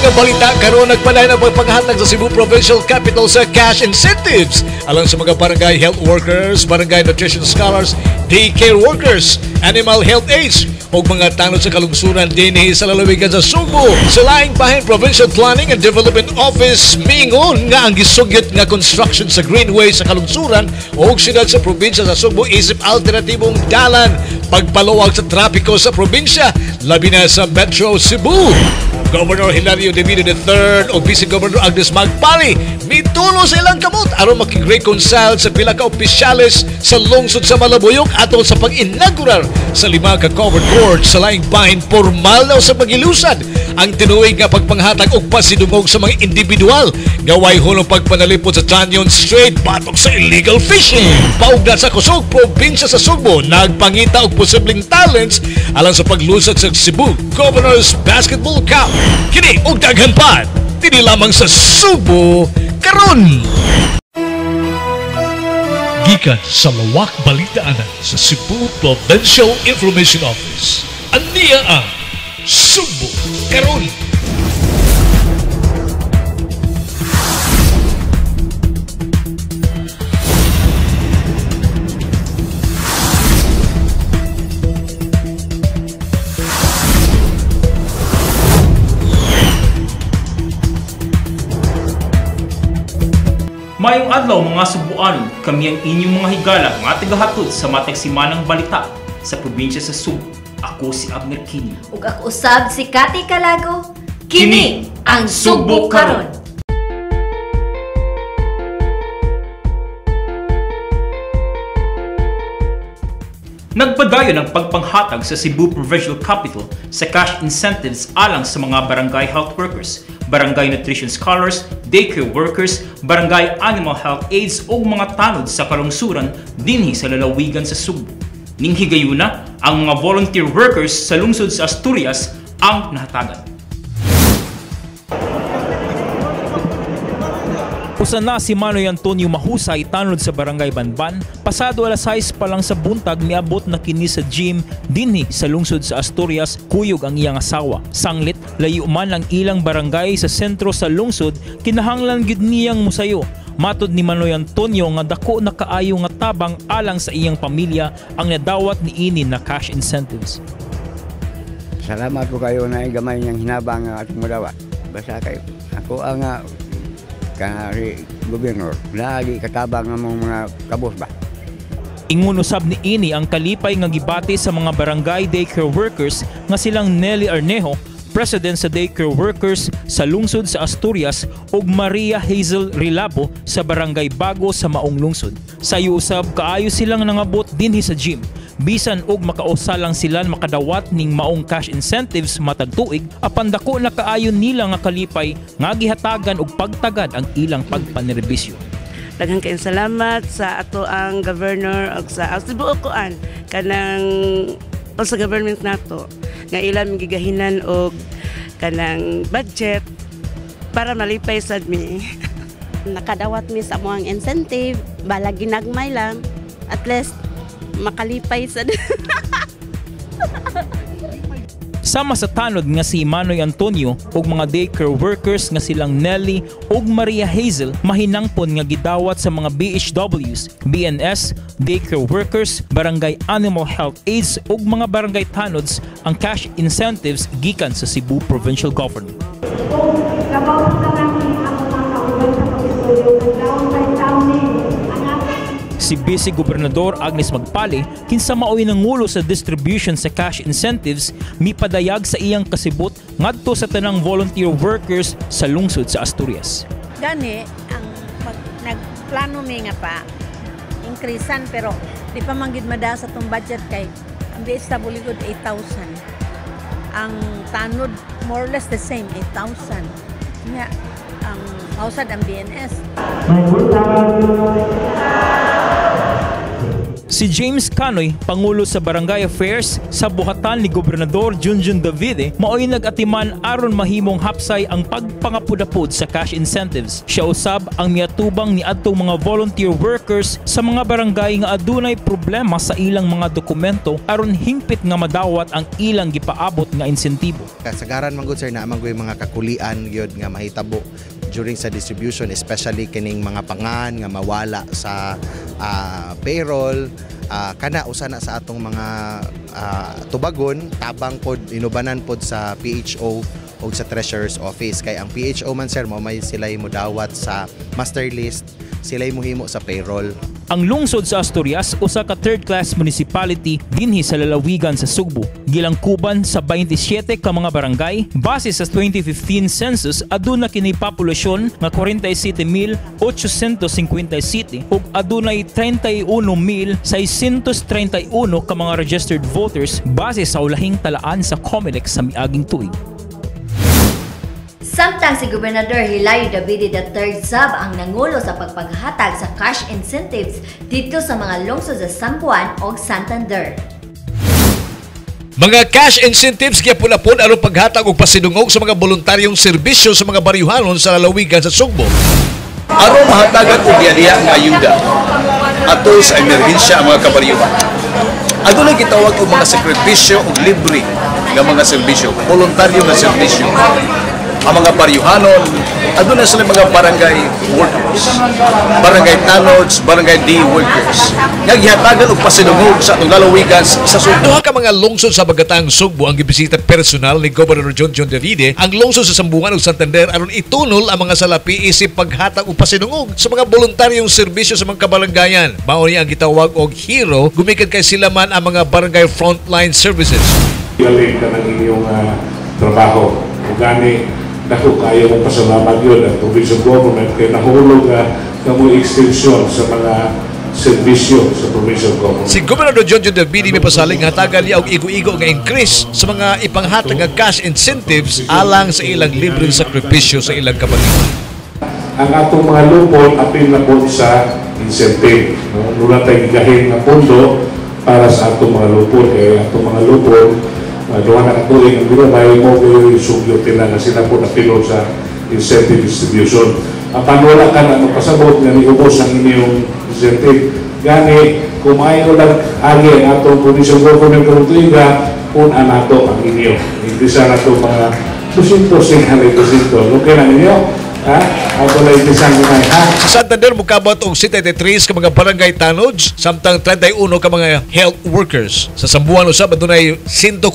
Mga balita karon, nagpadayon ang pagpanghatag sa Cebu Provincial Capital sa cash incentives alang sa mga barangay health workers, barangay nutrition scholars, daycare workers, animal health aides ug mga tanod sa kalungsuran dinhi sa lalawigan sa Sugbo. Sa laing bahin, Provincial Planning and Development Office miingon nga ang gisugyot nga construction sa Greenway sa kalungsuran ug siyudad sa probinsya sa Sugbo isip alternatibong dalan pagpaluwag sa trapiko sa probinsya, labi na sa Metro Cebu. Governor Hilario De Vido III o Vice Governor Agnes Magpali mitulo sa ilang kamot aron makig-reconcile sa pila ka opisyales sa lungsod sa Malabuyok atol sa pag-inaugural sa 5 ka covered court. Sa laing bahin, formal na sa pagilusad ang tinuig nga pagpanghatag og pasidungog sa mga individual gaway hulong pagpanalipod sa Tañon Strait batok sa illegal fishing. Paugna sa kusog, probinsya sa Sugbo nagpangita og posibleng talents alang sa paglusad sa Cebu Governors Basketball Cup. Kini og daghan pa dinhi lamang sa Sugbo Karon. Gikan sa Lawak Balitaanan sa Cebu Provincial Information Office. Aniya ang Sugbo Karon. Mayong adlaw, mga Subuanon, kami ang inyong mga higala nga tagahatod sa matag simanang balita sa probinsya sa Sugbo. Ako si Abner Kini. Ug ako usab si Kati Calago. Kini ang Sugbo Karon. Nagpadayon ang pagpanghatag sa Cebu Provincial Capital sa cash incentives alang sa mga barangay health workers, barangay nutrition scholars, daycare workers, barangay animal health aides ug mga tanod sa kalungsuran dinhi sa lalawigan sa Sugbo. Ning higayuna, ang mga volunteer workers sa lungsod sa Asturias ang nahatagan. Usa na si Manoy Antonio Mahusay, tanod sa Barangay Banban, pasado alas 6 pa lang sa buntag miabot na kini sa gym dinhi sa lungsod sa Asturias kuyog ang iyang asawa. Sanglit layo man ang ilang barangay sa sentro sa lungsod, kinahanglan gyud niyang musayo. Matod ni Manoy Antonio nga dako na kaayo nga tabang alang sa iyang pamilya ang nadawat niini na cash incentives. Salamat ko kayo na gamay niyang hinabang ang atong madawat. Basta kayo ako ang kanari gobernador, lagi katabang ang mga kabos ba. Ingon usab ni ini ang kalipay nga gibati sa mga barangay daycare workers nga silang Nelly Arnejo, president sa daycare workers sa lungsod sa Asturias, ug Maria Hazel Rilabo sa barangay Bago sa maong lungsod. Sayo usab kaayo silang nangabot dinhi sa gym. Bisan og makausa lang sila makadawat ning maong cash incentives matag tuig, apan dako na kaayo nila nga kalipay nga gihatagan og pagtagad ang ilang pagpanerbisyo. Daghang kayong salamat sa ato ang governor og sa Cebu kuan kanang o sa government nato nga ilang gigahinan og kanang budget para malipay sad mi. Nakadawat mi sa among incentive, balag ginagmay lang, at least makalipay sad. Sama sa tanod nga si Manoy Antonio ug mga daycare workers nga silang Nelly ug Maria Hazel mahinangpon nga gidawat sa mga BHWs, BNS, daycare workers, barangay animal health aides ug mga barangay tanods ang cash incentives gikan sa Cebu Provincial Government. Si Vice Gobernador Agnes Magpali, kinsa maoy nangulo sa distribution sa cash incentives, mipadayag sa iyang kasibot ngadto sa tanang volunteer workers sa lungsod sa Asturias. Gani ang nagplano mi nga pa increasean, pero di pa man gid mada sa tong budget kay ang BHW gud 8,000. Ang tanod more or less the same 8,000. Nya ang mausad ang BNS. Si James Canoy, Pangulo sa Barangay Affairs sa buhatan ni Gobernador Junjun Davide, maoy nag-atiman aron mahimong hapsay ang pagpangapudapod sa cash incentives. Siya usab ang miatubang ni adtong mga volunteer workers sa mga barangay nga adunay problema sa ilang mga dokumento aron hingpit nga madawat ang ilang gipaabot nga insentibo. Kasagaran man gud, sir, naa man gud mga kakulian gyud nga mahitabo during sa distribution, especially kining mga pangan nga mawala sa payroll. Kana usa na sa atong mga tubagon, tabang pod, inubanan pod sa PHO o sa Treasurer's Office, kay ang PHO man, sir, mo may sila modawat sa master list, sila mohimo sa payroll. Ang lungsod sa Asturias, usa ka third class municipality dinhi sa lalawigan sa Sugbo. Gilangkuban sa 27 ka mga barangay. Base sa 2015 census, aduna kini populasyon nga 47,857 ug adunay 31,631 ka mga registered voters base sa ulahing talaan sa COMELEC sa miaging tuig. Samtang si Gobernador Hilario Davide III sab ang nangulo sa pagpaghatag sa cash incentives dito sa mga lungsod sa San Juan ug Santander. Mga cash incentives gihapon-apon aron paghatag og pasidungog sa mga voluntaryong serbisyo sa mga baryuhanon sa lalawigan sa Sugbo. Aron mahatagan og diya nga ayuda atol sa emerhensya ang mga kabaryuhan, adunay gitawag og mga sakripisyo ug libre nga mga serbisyo, voluntaryo nga serbisyo. Ang mga baryuhanon, aduna sila mga barangay workers, barangay tanods, barangay day workers nga gihatagan og pasidungog sa atong lalawigan sa Sugbo. Duha ka mga lungsod sa Bagatang Sugbo ang gibisita personal ni Governor John John Davide, ang lungsod sa Sambuan ug Santander, aron itunol ang mga salapi isip paghatag og pasidungog sa mga voluntaryong serbisyo sa mga kabaranggayan. Mao ni ang gitawag og hero gumikan kay sila man ang mga barangay frontline services. Galing ka ng inyong trabaho. Ug gani, dako kayo mong pasalamat yun ang provincial government kay nahulog nga kamo extension sa mga serbisyo sa provincial government. Si Gobernador John John Davide may pasalig nga hatagan niya og igo-igo nga increase sa mga ipanghatag nga cash incentives alang sa ilang libreng sakripisyo sa ilang kabalingon. Ang atong mga lupon, apil na po sa incentive. No? Nula tayo gigahin nga pondo para sa atong mga lupon. Kaya atong mga lupon, duha na katuig ang ginamay mo ko yung sugyot nila na sila po napilon sa incentive distribution. Apan wala ka na magpasabot nga niubos ang inyong incentive. Gani, kung ayaw lang agi ang atong provincial government karong tuiga, pun-an nato ang inyo. Increase na ito mga 200, 500, 200. Okay na ninyo? Ha? Ako lang increase gamay, ha? Sa Santander, mukabot og 73 ka mga barangay tanods, samtang 31 ka mga health workers. Sa Sambuan usab adunay 149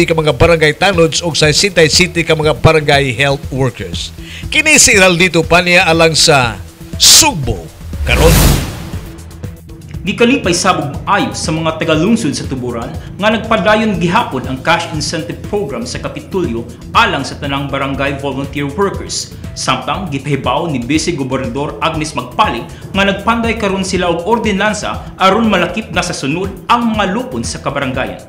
ka mga barangay tanods ug 67 ka mga barangay health workers. Kini si Heraldito Pania alang sa Sugbo Karon. Gikalipay sabog maayo sa mga tagalungsod sa Tuburan nga nagpadayon gihapon ang cash incentive program sa Kapitulyo alang sa tanang barangay volunteer workers. Samtang gipahibaw ni Vice Gobernador Agnes Magpali nga nagpanday karon sila og ordinansa aron malakip na sa sunod ang mga lupon sa kabarangayan.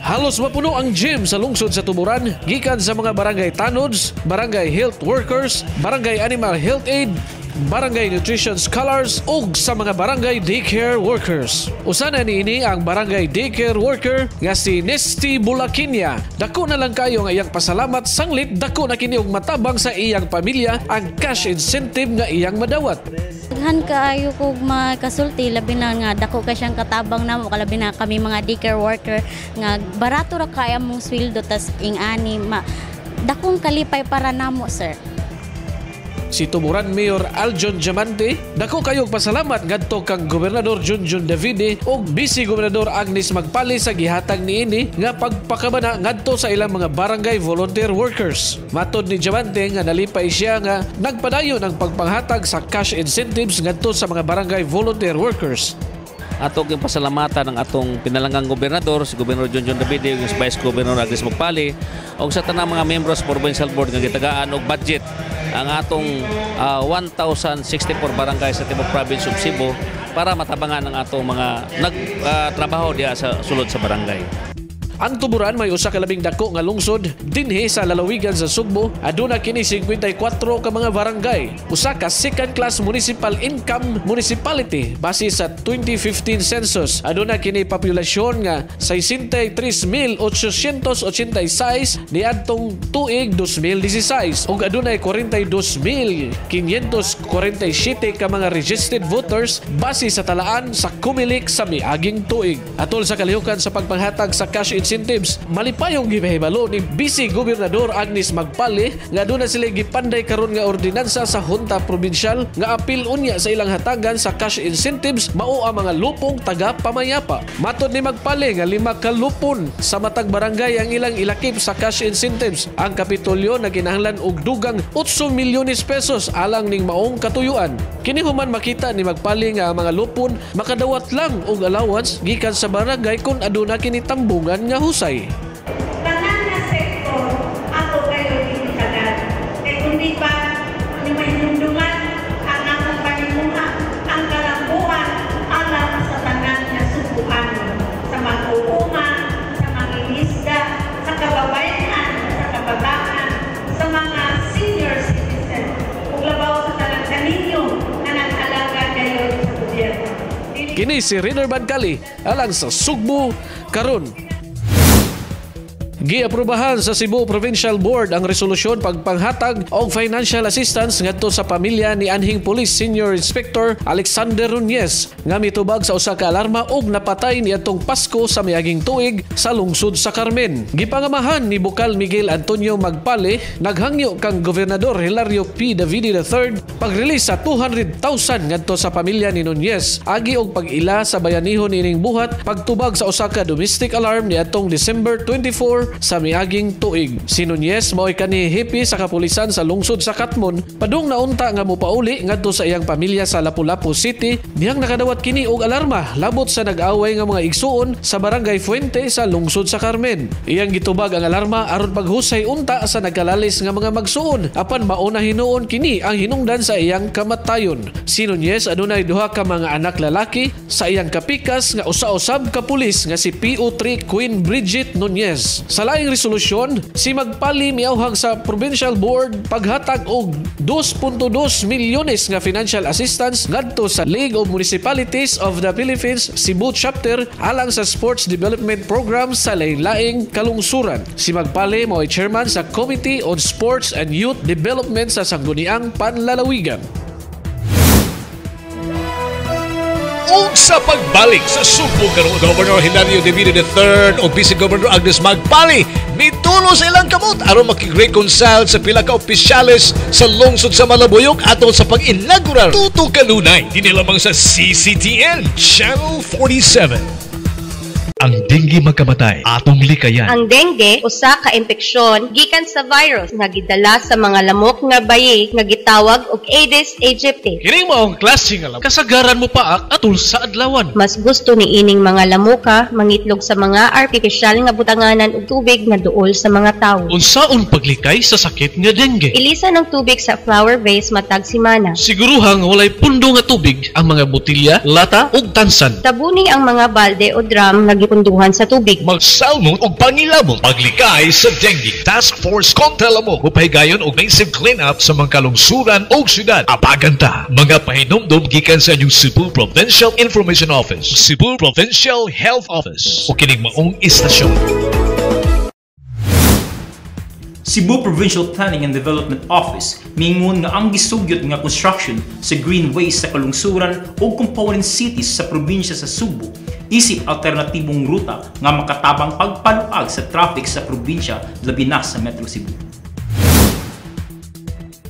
Halos mapuno ang gym sa lungsod sa Tuburan gikan sa mga barangay tanods, barangay health workers, barangay animal health aid, barangay nutrition scholars ug sa mga barangay daycare workers. Usa na niini ang barangay daycare worker nga si Nesty Bulaquinia. Dako na lang kayo ang iyang pasalamat sanglit dako na kini og matabang sa iyang pamilya ang cash incentive nga iyang madawat. Daghan kaayo kog makasulti, labi na nga dako kay siyang katabang namo, kalabi na kami mga daycare worker nga barato ra kaya mong sweldo, tas ing-ani ma dakong kalipay para namo, sir. Si Tuburan Mayor Aljon Diamante, dako kayong pasalamat ngadto kang Gobernador Junjun Davide ug Vice Gobernador Agnes Magpali sa gihatag niini nga pagpakabana ngadto sa ilang mga barangay volunteer workers. Matod ni Diamante nga nalipay siya nga nagpadayon ang pagpanghatag sa cash incentives ngadto sa mga barangay volunteer workers. Ato yung pasalamatan ang atong pinalanggang gobernador, si Gobernador John John Davide ug si Vice Governor Agnes Magpali, ug sa tanang mga membros sa Provincial Board nga gitagaan og budget ang atong 1,064 barangay sa tibuok province of Cebu para matabangan ang atong mga nagtrabaho diha sa sulod sa barangay. Ang Tuburan may usa ka labing dako nga lungsod dinhi sa lalawigan sa Sugbo. Aduna kini 54 ka mga barangay. Usa ka second class municipal income municipality base sa 2015 census. Aduna kini populasyon nga 63,886 niadtong tuig 2016 ug adunay 42,547 ka mga registered voters base sa talaan sa Comelec sa miaging tuig. Atol sa kalihukan sa pagpanghatag sa cash incentives, malipayong gipahibalo ni Vice Gobernador Agnes Magpali nga aduna sila gipanday karon nga ordinansa sa Junta Provincial nga apil unya sa ilang hatagan sa cash incentives mao ang mga lupong taga pamayapa. Matod ni Magpali nga 5 ka lupon sa matag barangay ang ilang ilakip sa cash incentives. Ang Kapitolyo nagkinahanglan og dugang 8 milyones pesos alang ning maong katuyuan. Kini human makita ni Magpali nga ang mga lupon makadawat lang og allowance gikan sa barangay kung aduna kini tambungan nga husay. Tanan nga sektor ako kayo gihitagan. Kay kundi pa ni mahinumduman ang akong pangimuha ang kalambuan alang sa tanan nga Sugbuanon, sa mag-uuma, sa mangingisda, sa kababayan, sa kabataan, sa mga senior citizen, ug labaw sa tanan kaninyo nga nag-alaga kayo sa gobyerno. Kini si Riner Bancali alang sa Sugbo Karon. Giaprobahan sa Cebu Provincial Board ang resolusyon pagpanghatag og financial assistance ngadto sa pamilya ni anhing Police Senior Inspector Alexander Ruñez nga mitubag sa usa ka alarma og napatay niadtong Pasko sa miaging tuig sa lungsod sa Carmen. Gipangamahan ni Bukal Miguel Antonio Magpali, naghangyo kang Gobernador Hilario P. Davide III pag-release sa 200,000 ngadto sa pamilya ni Nunez agi og pag-ila sa bayanihon niining buhat pagtubag sa usa ka domestic alarm niadtong December 24 sa miaging tuig. Si Nunez mao'y kanihipi sa kapulisan sa lungsod sa Katmon padung naunta nga mopauli ngadto sa iyang pamilya sa Lapu-Lapu City dihang nakadawat kini og alarma labot sa nag-away nga mga igsuon sa barangay Fuente sa lungsod sa Carmen. Iyang gitubag ang alarma aron paghusay unta sa nagkalalis nga mga magsuon apan mauna hinuon kini ang hinungdan sa iyang kamatayon. Si Nunez adunay duha ka mga anak lalaki sa iyang kapikas nga usa-usab ka pulis nga si PO3 Queen Bridget Nunez. Sa laing resolusyon, si Magpali miawhag sa Provincial Board paghatag og 2.2 milyones nga financial assistance ngadto sa League of Municipalities of the Philippines Cebu Chapter alang sa Sports Development Program sa laing-laing kalungsuran. Si Magpali mao'y chairman sa Committee on Sports and Youth Development sa Sangguniang Panlalawigan. Ug sa pagbalik sa Sugbo karon, Governor Hilario Davide III o Vice Governor Agnes Magpali mitulo sa ilang kamot aron makig-reconcile sa pila ka opisyales sa lungsod sa Malabuyok atol sa pag-inaugural tuto kanunay dinhi lamang sa CCTN Channel 47. Ang dengue magkamatay, atong likayan. Ang dengue usa ka impeksyon gikan sa virus nga gidala sa mga lamok nga bayi nga gitawag og Aedes aegypti. Kini maong klase nga lamok, kasagaran mo paak atul sa adlawan. Mas gusto ni ining mga lamoka mangitlog sa mga artipisyal nga butanganan og tubig nga duol sa mga tawo. Unsaon paglikay sa sakit nga dengue? Ilisan ang tubig sa flower vase matag simana. Siguruhang walay pundo nga tubig ang mga botilya, lata ug tansan. Tabuni ang mga balde o drum nga gipunduhan sa tubig. Magsalmon og pangilamon paglikay sa dengue. Task Force kontra lamok mupahigayon og massive clean-up sa mga kalungsuran og syudad. Apagan ta mga pahinumdom gikan sa inyong Cebu Provincial Information Office, Cebu Provincial Health Office o kining maong istasyon. Cebu Provincial Planning and Development Office miingon nga ang gisugyot nga construction sa greenways sa kalungsuran o component cities sa probinsya sa Sugbo isip alternatibong ruta nga makatabang pagpaluag sa traffic sa probinsya labi na sa Metro Cebu.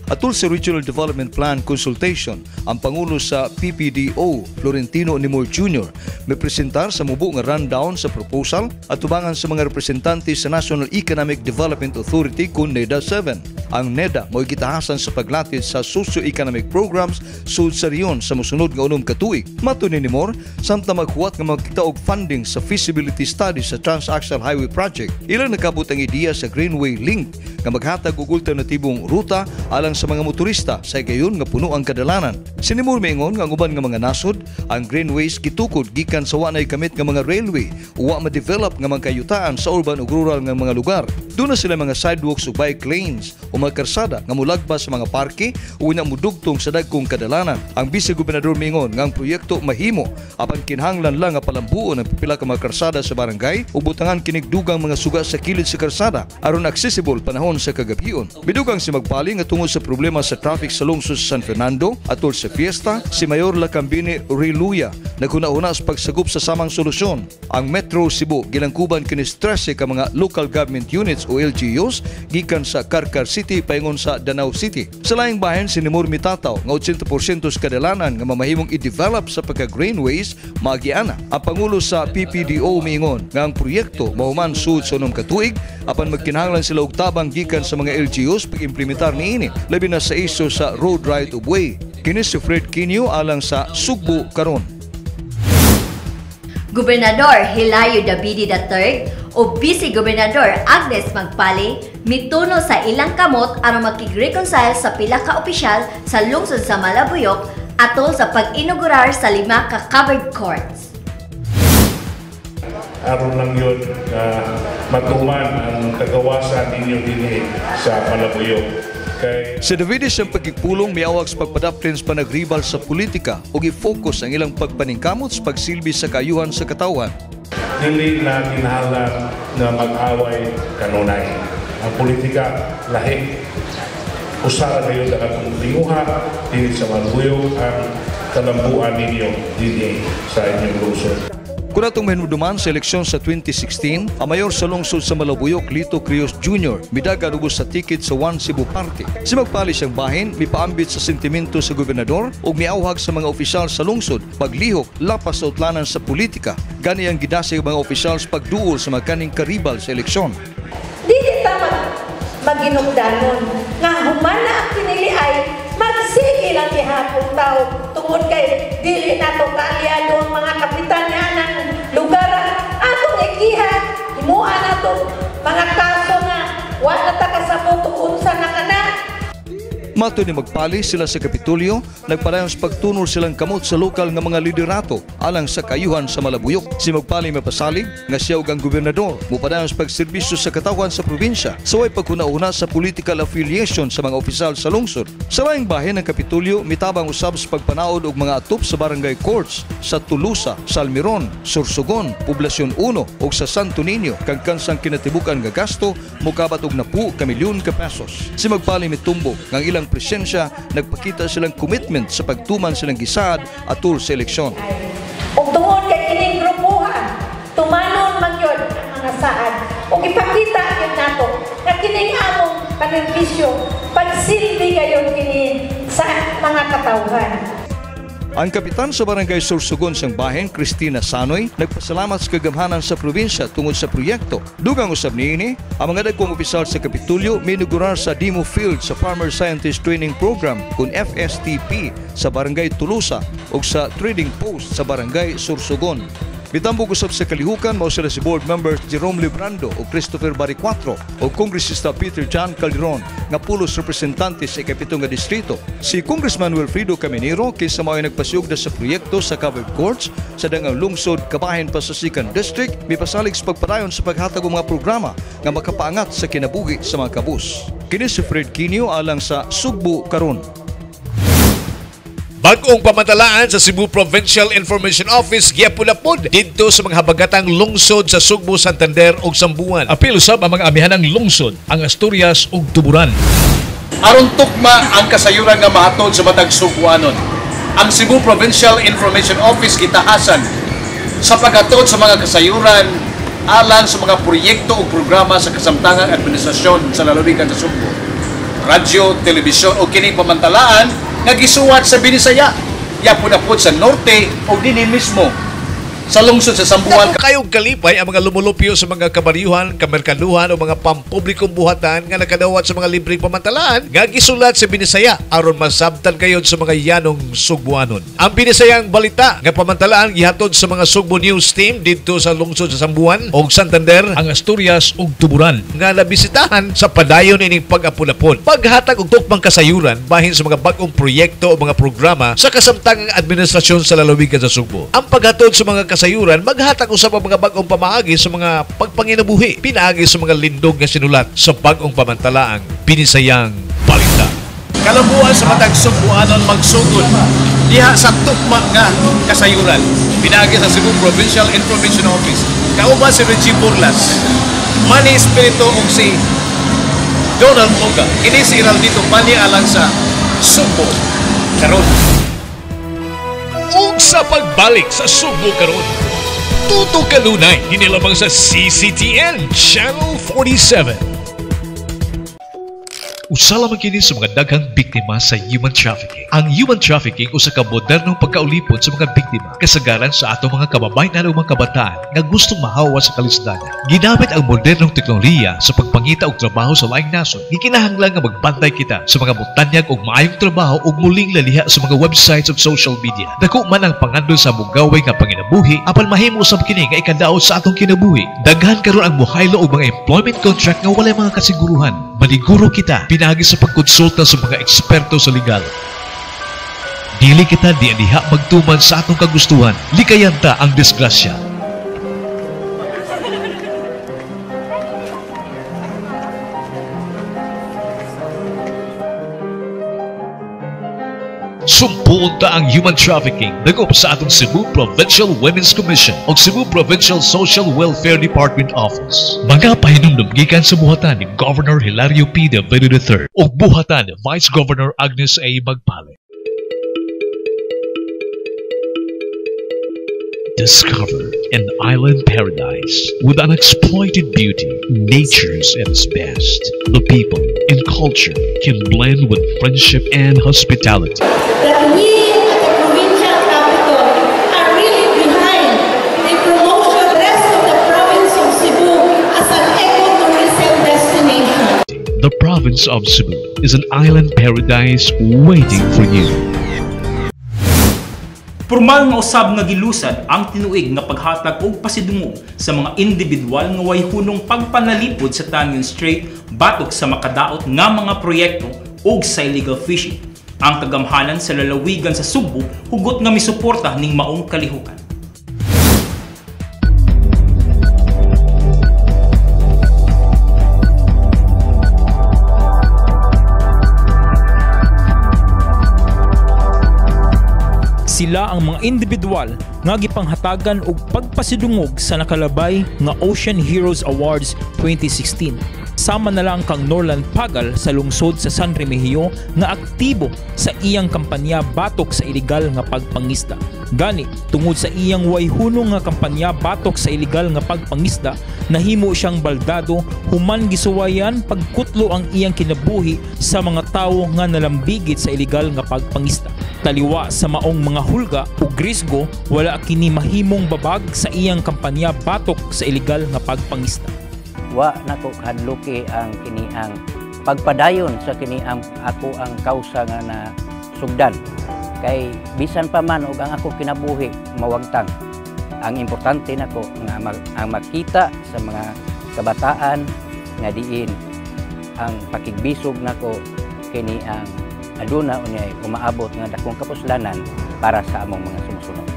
Atul sa Regional Development Plan Consultation, ang Pangulo sa PPDO, Florentino Nimor Jr., may presentar sa mubo nga rundown sa proposal at tubangan sa mga representante sa National Economic Development Authority kun NEDA 7. Ang NEDA mo'y gitahasan sa paglatid sa socio-economic programs sud sa rehiyon sa mosunod nga 6 ka tuig. Mato ni Nimor, samtang maghuwat nga magkita og funding sa feasibility study sa Transaxle Highway Project, ilang nakabot ang ideya sa Greenway Link nga maghatag og alternatibong ruta alang sa mga motorista sa higayon nga puno ang kadalanan. Si Nimur miingon nga ang uban nga mga nasod, ang greenways gitukod gikan sa wanay kamit nga mga railway o wa ma-develop nga mga kayutaan sa urban ug rural nga mga lugar. Duna sila mga sidewalks ug bike lanes o mga karsada nga mulagbas sa mga parke o na mudugtong sa dagkong kadalanan. Ang Vice Gobernador miingon nga ang proyekto mahimo apan kinahanglan lang nga palambuon ang pipila ka mga karsada sa barangay ug butangan kinig dugang mga suga sa kilid sa karsada aron accessible panahon sa kagabhion. Midugang si Magpali nga tungod sa problema sa traffic sa lungsod sa San Fernando atol sa fiesta, si Mayor Lakambini Reluya naghuna-huna sa pagsagop sa samang solusyon. Ang Metro Cebu gilangkuban kini 13 ka mga local government units o LGUs gikan sa Carcar City paingon sa Danao City. Sa laing bahin, si Nimur mitataw nga 80% sa kadalanan nga mamahimong i-develop sa pagka-greenways maagiana. Ang Pangulo sa PPDO miingon nga ang proyekto mahuman sud sa 6 ka tuig apan magkinahanglan sila og tabang gikan sa mga LGUs pag-implementar niini, labi na sa isyu sa road right of way. Kini si Fred Quinio alang sa Sugbo Karon. Gobernador Hilario Davide III o Vice Gobernador Agnes Magpali mituno sa ilang kamot aron makig-reconcile sa pila ka opisyal sa lungsod sa Malabuyok atol sa pag-inaugurar sa 5 ka covered courts. Aron lang yun na matuman ang kagawasan ninyo dinhi sa Malabuyok. Kay Si Davide siyang pagkipulong miawag sa pagpadapten sa panagribal sa politika o gi-focus ang ilang pagpaningkamot sa pagsilbi sa kaayuhan sa katawhan. Dili na kinahanglan na mag-away kanunay. Ang politika lahi. Usa ra kayo ang atong tinguha dinhi sa Malabuyok ang kalambuan ninyo dinhi sa inyong lungsod. Kung atong mahinumduman sa eleksyon sa 2016, ang mayor sa lungsod sa Malabuyok, Lito Crios Jr., midagan ubos sa ticket sa One Cebu Party. Si Magpali siyang bahin, mipaambit sa sentimento sa gobernador ug miawhag sa mga opisyal sa lungsod, paglihok lapas sa utlanan sa politika. Gani ang gidasig mga opisyal sa pagduol sa mga kaning karibal sa eleksyon. Dili ta maginugdanon nga humana ang pinili ay magsige lang gihapon tao tungod kay dili nato kaalyado ang mga kapitan nga ng lugar atong ikiha himuan nato mga kaso nga wa na ta kasabot unsa na kana. Mato ni Magpali sila sa Kapitolyo, nagpadayon sa pagtunol silang kamot sa lokal nga mga liderato alang sa kayuhan sa Malabuyok. Si Magpali mapasalig nga siya ug ang gobernador mopadayon sa pagserbisyo sa katawhan sa probinsya sa way paghuna-huna sa political affiliation sa mga opisyal sa lungsod. Sa laing bahin ng Kapitolyo, mitabang usab sa pagpanaod og mga atop sa barangay courts sa Tulusa, Salmiron, Sorsogon, Poblacion 1 ug sa Santo Niño kang kansang kinatibukan nga gasto mokabat og 10 ka milyon ka pesos. Si Magpali mitumbo nga ang ilang presensya nagpakita silang commitment sa pagtuman silang gisaad atol sa eleksyon. Ug tungod kay kining grupuhan, tumanon man yun ang mga saad. Ug ipakita yun nato nga kining among panerbisyo, pagsilbi gayon kini sa mga katawhan. Ang kapitan sa barangay Sorsogon sang bahin, Cristina Sanoy, nagpasalamat sa kagamhanan sa probinsya tungod sa proyekto. Dugang usab niini, ang mga dagkong opisyal sa Kapitolyo minugurar sa demo field sa Farmer Scientist Training Program kun FSTP sa barangay Tulusa ug sa Trading Post sa barangay Sorsogon. Mitambog usab sa kalihukan mao sila si board members Jerome Librando o Christopher Baricuatro o Kongresista Peter John Calderon nga pulos representante sa ikapito nga distrito. Si Congressman Wilfredo Caminero kinsa mao nagpasugda sa proyekto sa covered courts sa dangang lungsod kabahin pa sa Second District mipasalig sa pagpadayon sa paghatag og mga programa nga makapaangat sa kinabuhi sa mga kabus. Kini si Fred Quinio alang sa Sugbo Karon. Bag-ong pamantalaan sa Cebu Provincial Information Office giapulapod didto sa mga habagatang lungsod sa Sugbo, Santander ug Sambuan. Apil usab ang mga amihanang lungsod, ang Asturias ug Tuburan. Aron tukma ang kasayuran nga mahatod sa matag Sugbuanon, ang Cebu Provincial Information Office gitahasan sa paghatod sa mga kasayuran alang sa mga proyekto ug programa sa kasamtangang administrasyon sa lalawigan sa Sugbo. Radyo, telebisyon o kini pamantalaan nga gisuwat sa Binisaya, yapon-apod sa norte o dinhi mismo Sa lungsod sa Sambuan. Dako kayong kalipay ang mga lumulupyo sa mga kabaryuhan, kamerkaduhan o mga pampublikong buhatan nga nakadawat sa mga libreng pamantalaan nga gisulat sa Binisaya aron masabtan kayon sa mga yanong Sugbuanon. Ang Binisayang balita nga pamantalaan gihatod sa mga Sugbo News Team didto sa lungsod sa Sambuan og Santander, ang Asturias ug Tuburan nga nabisitahan sa padayon ining pag-apulapon. Paghatag og tukmang kasayuran bahin sa mga bag-ong proyekto o mga programa sa kasamtangang administrasyon sa lalawigan sa Sugbo. Ang paghatod sa mga kasayuran maghatag usab ang mga bag-ong pamaagi sa mga pagpanginabuhi pinaagi sa mga lindog nga sinulat sa bag-ong pamantalaang Binisayang Balita. Kalambuan sa matag Sugbuanon magsugod diha sa tukma nga kasayuran pinaagi sa Cebu Provincial Information Office. Kauban si Richie Burlas, Manny Espiritu ug si Donald Moga. Kini si Heraldito Pani alang sa Sugbo Karon. Ug sa pagbalik sa Sugbo Karon, tuto kanunay dinhi lamang sa CCTN Channel 47. Usa lamang kini sa mga daghang biktima sa human trafficking. Ang human trafficking usa ka modernong pagkaulipon sa mga biktima, kasagaran sa atong mga kababayen o mga kabataan nga gustong mahawa sa kalisdanan. Ginamit ang modernong teknolohiya sa pagpangita og trabaho sa laing nasod. Gikinahanglan nga magbantay kita sa mga mutanyag og maayong trabaho ug muling laliha sa mga websites ug social media. Dako man ang pangandon sa mugaway nga panginabuhi apan mahimo usab kini nga ikadaot sa atong kinabuhi. Daghan karon ang muhaylo og mga employment contract nga walay mga kasiguruhan. Maniguro kita pinaagi sa pagkonsulta sa mga eksperto sa legal. Dili kita diha magtuman sa atong kagustuhan. Likayan ta ang disgrasya. Sumpuon ta ang human trafficking dagop sa atong Cebu Provincial Women's Commission o Cebu Provincial Social Welfare Department Office. Mga pahinumdum gikan sa buhatan ni Governor Hilario P. Davido III o buhatan ni Vice Governor Agnes A. Magpale. Discover an island paradise with unexploited beauty. Nature's at its best. The people and culture can blend with friendship and hospitality. That we at the provincial capital are really behind the promotion of the rest of the province of Cebu as an ecotourism destination. The province of Cebu is an island paradise waiting for you. Formal nga usab nga gilusad ang tinuig nga paghatag og pasidungog sa mga individual nga way hunong pagpanalipod sa Tañon Strait batok sa makadaot nga mga proyekto ug sa illegal fishing. Ang kagamhanan sa lalawigan sa Sugbo hugot nga misuporta ning maong kalihukan. Sila ang mga individual nga gipanghatagan og pagpasidungog sa nakalabay nga Ocean Heroes Awards 2016. Sama na lang kang Norland Pagal sa lungsod sa San Remigio nga aktibo sa iyang kampanya batok sa ilegal nga pagpangisda. Gani, tungod sa iyang wayhunong nga kampanya batok sa ilegal nga pagpangisda, nahimo siyang baldado human gisuwayan pagkutlo ang iyang kinabuhi sa mga tawo nga nalambigit sa ilegal nga pagpangisda. Taliwa sa maong mga hulga o grisgo, wala kini mahimong babag sa iyang kampanya batok sa ilegal nga pagpangisda. Wa nako kahadluki ang kini ang pagpadayon sa kini ang ako ang kausa nga na sugdan. Kay bisan pa man og ang ako kinabuhi mawagtang. Ang importante nako nga ang makita sa mga kabataan nga diin ang pakigbisog nako kini ang aduna unyay umaabot nga dakong kapuslanan para sa among mga sumusunod.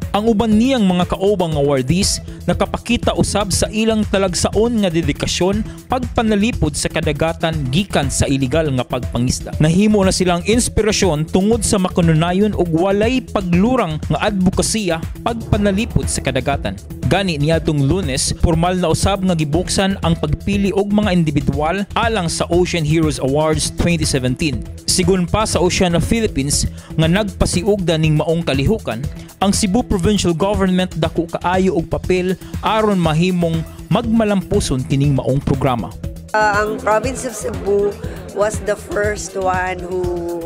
Ang uban niyang mga kaobang awardees nakapakita usab sa ilang talagsaon nga dedikasyon pagpanalipod sa kadagatan gikan sa iligal nga pagpangisda. Nahimo na silang inspirasyon tungod sa makanunayon og walay paglurang nga advokasya pagpanalipod sa kadagatan. Gani niadtong Lunes, formal na usab nga gibuksan ang pagpili og mga individual alang sa Ocean Heroes Awards 2017. Sigon pa sa Oceana Philippines nga nagpasiugda ning maong kalihukan, ang Cebu Provincial Government dako kaayo og papel aron mahimong magmalampuson kining maong programa. Ang province of Cebu was the first one who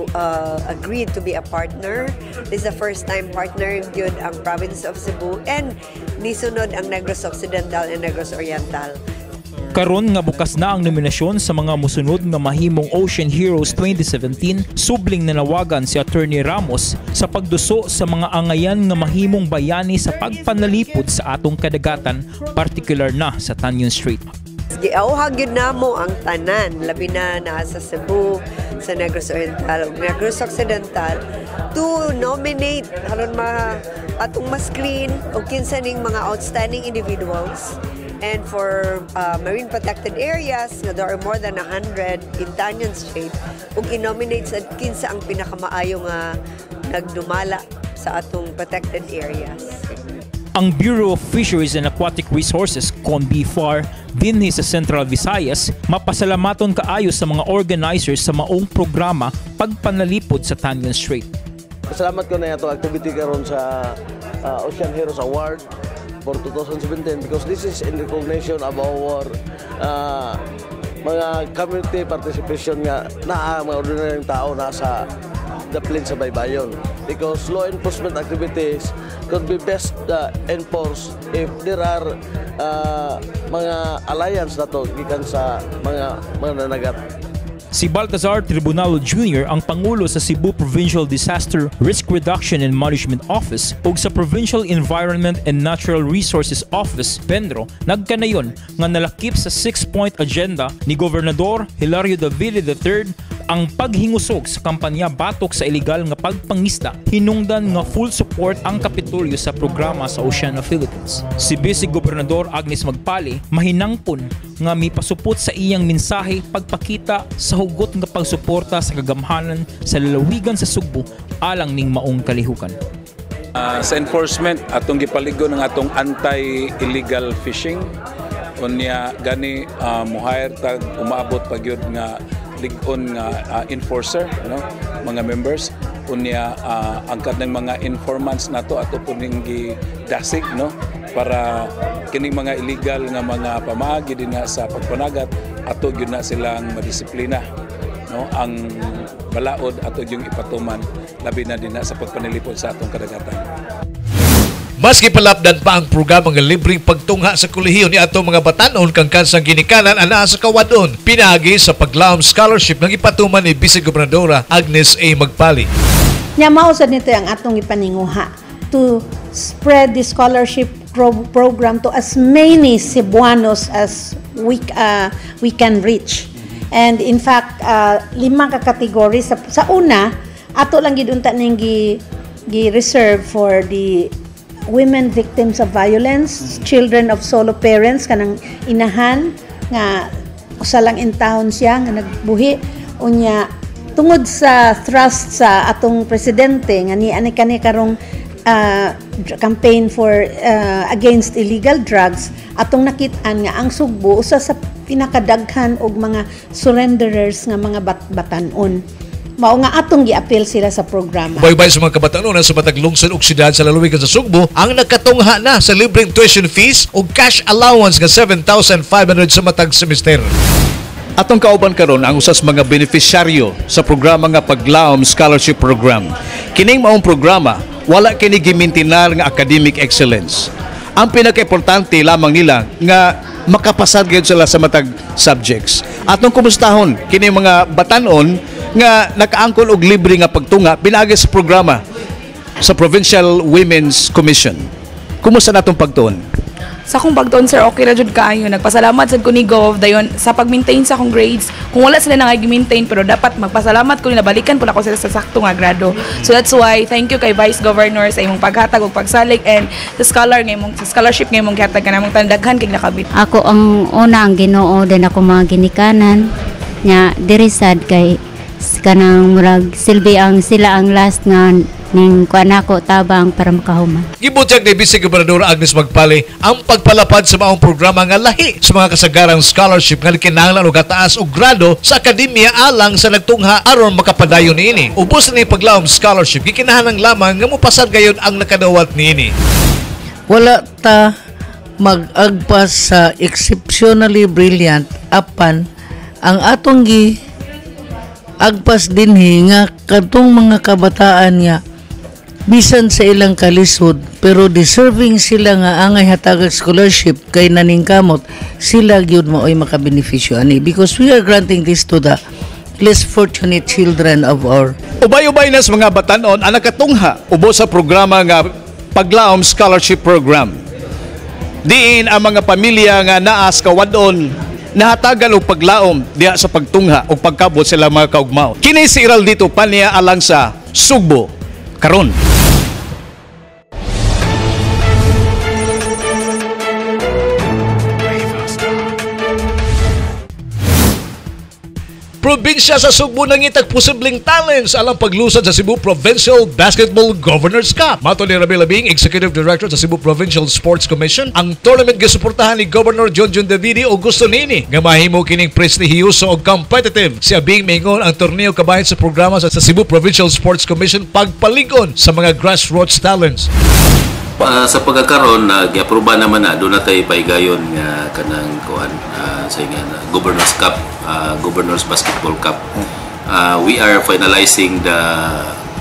agreed to be a partner. This is the first time partner gyud ang province of Cebu and nisunod ang Negros Occidental and Negros Oriental. Karon nga bukas na ang nominasyon sa mga musunod nga mahimong Ocean Heroes 2017, subling nanawagan si Attorney Ramos sa pagduso sa mga angayan nga mahimong bayani sa pagpanalipod sa atong kadagatan, partikular na sa Tañon Strait. Giawhag gyud namo ang tanan, labi na naa sa Cebu, sa Negros Oriental ug Negros Occidental to nominate aron ma atong ma-screen og kinsa ning mga outstanding individuals and for marine protected areas nga there are more than 100 in Tañon Strait ug i-nominate sa kinsa ang pinakamaayo nga nagdumala sa atong protected areas. Ang Bureau of Fisheries and Aquatic Resources, CON-BFAR, dinhi sa Central Visayas, mapasalamaton kaayo sa mga organizers sa maong programa pagpanalipod sa Tañon Strait. Salamat ko na itong activity karon sa Ocean Heroes Award for 2017 because this is in recognition of our mga community participation nga naa mga ordinaryong tao nasa daplin sa baybayon, because law enforcement activities could be best enforced if there are mga alliance na to gikan sa mga nanagat. Si Baltazar Tribunalo Jr. ang Pangulo sa Cebu Provincial Disaster Risk Reduction and Management Office ug sa Provincial Environment and Natural Resources Office, PENRO, nagkanayon nga nalakip sa six-point agenda ni Gobernador Hilario Davide III ang paghingusog sa kampanya batok sa ilegal nga pagpangisda, hinungdan nga full support ang Kapitolyo sa programa sa Oceana Philippines. Si Vice Gobernador Agnes Magpali mahinangpon nga mipasupot sa iyang mensahe pagpakita sa hugot nga pagsuporta sa kagamhanan sa lalawigan sa Sugbo alang ning maong kalihukan. Sa enforcement, atong gipaligon ang atong anti-illegal fishing. Unya gani muhire tag umaabot pa gyud nga lig-on nga enforcer, no, mga members. Unya ang kanang mga informants nato, ato po ning gidasig, no, para kining mga illegal nga mga pamaagi din na sa pagpanagat, ato gyud na silang madisiplina, no. Ang balaod ato yung ipatuman, labi na din na sa pagpanilipod sa atong kadagatan. Maski palapdan pa ang programa nga libreng pagtungha sa kolehiyo ni atong mga batanon kang kansang ginikanan anaa sa kawadon, pinaagi sa Paglaom Scholarship nga gipatuman ni Vice Gobernadora Agnes A. Magpali. Nya mao sad nito ang atong ipaninguha to spread the scholarship program to as many Cebuanos as we can reach. And in fact, lima ka category sa una ato lang gid unta ning gi reserve for the women victims of violence, children of solo parents, kanang inahan nga usa lang in town siya nga nagbuhi. Unya tungod sa thrust sa atong presidente nga ni ani kani karong campaign for against illegal drugs, atong nakit-an nga ang Sugbo usa sa pinakadaghan og mga surrenderers nga mga batanon, mao nga atong giapil sila sa programa. Baybay sa mga kabataan sa matag lungsod ug syudad sa lalawigan sa Sugbo ang nakatungha na sa libreng tuition fees ug cash allowance nga 7,500 sa matag semester. Atong kauban karon ang usas mga benepisyaryo sa programa nga Paglaom Scholarship Program. Kining maong programa, wala kini gimintinar nga academic excellence. Ang pinakaimportante lamang nila nga makapasar gyud sila sa matag subjects. Atong kumustahon kini mga batanon nga nakaangkon og libre nga pagtunga pinaagi sa programa sa Provincial Women's Commission. Kumusta natong pagtuon? Sa akong pagtuon, sir, okay ra jud kaayo. Nagpasalamat sad ko ni Gov dayon sa pag-maintain sa akong grades. Kung wala sila nang maintain, pero dapat magpasalamat ko nila, balikan po nako sila sa sakto nga grado. So that's why thank you kay Vice Governor sa imong paghatag ug pagsalig and sa scholar nga imong sa scholarship nga imong gihatag kanamong daghan kay nakabit. Ako ang una ang Ginoo, din ako mga ginikanan nya diri sad kay kanang murag silbi ang sila ang last nga ning kuan nako tabang para makahuman. Gibutyag ni Vice Gobernador Agnes Magpali ang pagpalapad sa maong programa nga lahi sa mga kasagarang scholarship nga kinahanglan og kataas og grado sa akademya alang sa nagtungha aron makapadayon niini. Ubos ni Paglaom Scholarship, gikinahanglan lamang nga mopasar gayon ang nakadawat niini. Wala ta mag-agpas sa exceptionally brilliant, apan ang atong gi Agpas dinhi nga kadtong mga kabataan nga bisan sa ilang kalisod pero deserving sila nga angay hatagag scholarship kay naningkamot sila gyud maoy makabenepisyo ani, because we are granting this to the less fortunate children of our Ubay-ubay na sa mga batanon ang nakatungha ubo sa programa nga Paglaom Scholarship Program. Diin ang mga pamilya nga naa sa kawadon nahatagan og paglaom diha sa pagtungha o pagkabot sila mga kaugmaon. Kini si Iraldito Pania alang sa Sugbo Karon. Probinsya sa Sugbo nangitag posibleng talents alang paglusad sa Cebu Provincial Basketball Governors Cup. Mato ni Ramil Labing, Executive Director sa Cebu Provincial Sports Commission, ang tournament gisuportahan ni Governor John John Davide og gusto nini nga mahimo kining prestihiyoso og competitive. Si Abing mingon ang torneo kabahin sa programa sa Cebu Provincial Sports Commission pagpalig-on sa mga grassroots talents. Sa pagkakaroon, nag-aproba naman na doon na tayo paigayon nga kanang kuan sa nga Governors Cup, Governors Basketball Cup. We are finalizing the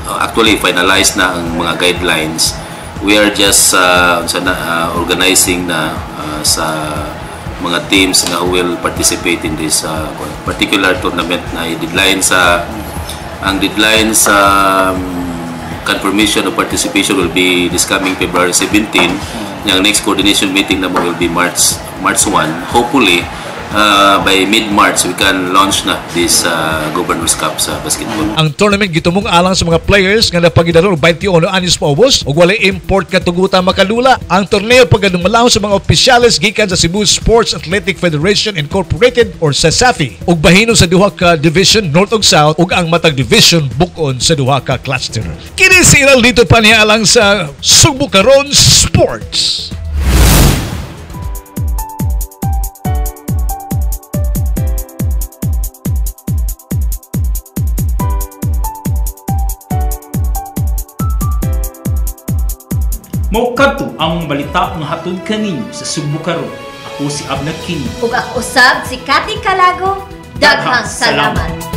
actually finalized na ang mga guidelines. We are just organizing na sa mga teams nga who will participate in this particular tournament na deadline sa ang deadline sa confirmation of participation will be this coming February 17. Yung next coordination meeting na mo will be March 1. Hopefully, by mid-March, we can launch na this Governor's Cup sa basketball. Ang tournament gitumong alang sa mga players nga napagidalo og 21 anyos paubos ug walay import katugutan makalula. Ang torneo pagkadumalahon sa mga opisyales gikan sa Cebu Sports Athletic Federation Incorporated or CESAFI ug bahinon sa duha ka division North ug South ug ang matag division bukon sa duha ka cluster. Kini si Iraldito Pania alang sa Sugbo Karon Sports. Mao kadto ang balita nga hatod kaninyo sa Sugbo Karon. Ako si Abner Kini. Ug ako usab si Cathy Calago. Daghang salamat.